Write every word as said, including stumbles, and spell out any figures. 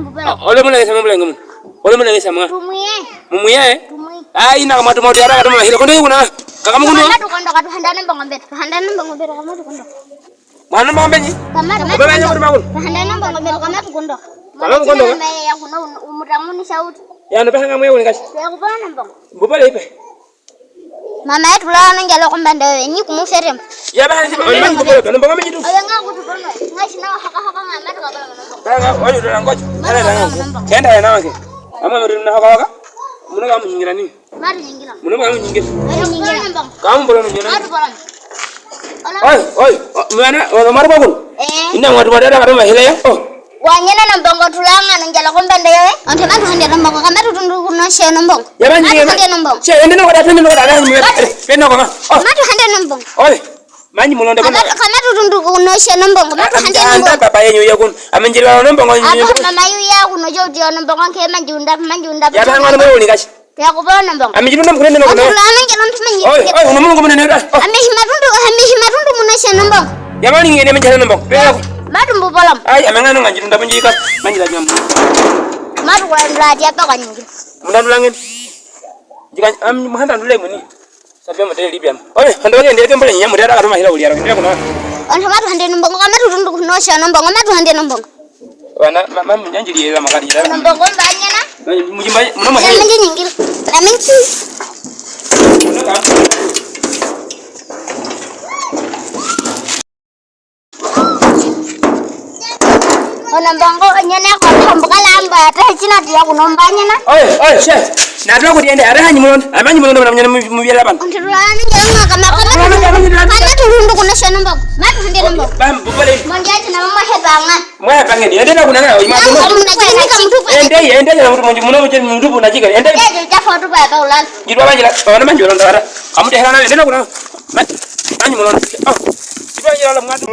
mbubola. Ole muna ngesa mbubola ngamu. Ole muna ngesa mwa. Tumwiye. Mumwiye, eh? Tumwiye. Ai, ina kamatu mauti ara katuma hilo. Kondo yukuna. Kakamu kunu. Kamatu kondo, katuhandane mbongo mbet. Tuhandane mbongo mbet, kamatu kondo. Mwana mbongo mbet nyi? Kamatu. Kamatu kondo. Tuhandane mbongo mbet, kamatu kondo. Kamatu kondo. Mama ya kuno, umutanguni sauti. Ya, no pehanga mwe wuni kashi. Ya kubona mbongo. Mbubola ipe. Mama yetu la nangelo kumbanda wewe, nyi kumuferem. Ya ba, ni mbongo mbet nyi tu. Oyo nga kutu bono. Nga shina haka haka mama tu kabala. Ba, oyo la ngochi. Ala la ngochi. Kenda ya na wake. Ama mama tu na haka haka. Muno kamunyingira ni. Matu nyingira. Muno kamunyingira. Matu nyingira. Kamubola munyingira. Matu bola. Oi, oi, mwana, mwana bakulu. Eh. Ina mwatu mwatu ada katuma hile ya. Oh. Wanyena na mbongo tulanga na njala kombanda yo, eh? Onte matuhande na mbongo, kamatutundu kuno she na mbongo. Ya banyi. Matuhande na mbongo. She, ende no kada, ende no kada, ende no kada. Oh. Matuhande na mbongo. Ole. Manyi mulonde kono. Kamatutundu kuno she na mbongo, matuhande na mbongo. Anda papa yenyu ya kuno. Amenjila na mbongo. Apa mama yu ya kuno jo dio na mbongo ke manjunda, manjunda. Ya banga na mbongo ni kashi. Yakubona mbongo. Ami jinunda mukunene no kuno. Oi, oi, uno mulungu munene da. Ami himatundu, ami himatundu muno she na mbongo. Ya mani ngene menjana na mbongo. Matu mbubola. Ai, amengano nga jinunda punjika. Manjila nyam. Matu kwa ndula dia pa kanyingi. Muna ndula ngene. Jika am muhanda ndule muni. Sabe mo deli biam. Oi, hando ngene ndio mbole nyamu dia katuma hila uliara. Ndio kuno. Onto matuhande na mbongo, kamatutundu kuno she na mbongo, matuhande na mbongo. Wana, ma, ma, munyanjiri ya makati ya. Muno mbongo mbanyena. Mujimba, muno mwa. Namenji nyingiri. Namenji. Muno ka. Ono mbongo nyene ko tambuka lamba, ata china dia kuno mbanyena. Oi, oi, she. Na tula kuti ende, ara hanyi mulondo, amanyi mulondo, muna munyana mubiela bana. Onto tula nje nga kama, kama, kama tundu kuno she na mbongo. Matuhande na mbongo. Bam, bubale. Mondia china mama hebanga. Mwa ya pangeni, ende na kunanga, ima kuno. Ende, ende na mutu munji, muno munji mutu muna jika, ende. Ende, ja foto ba ba ulala. Jitwa banjila, ona manjolo ndara. Kamu tehana, ende na kuna. Ma, manyi muno. Oh. Jitwa jila la mwana.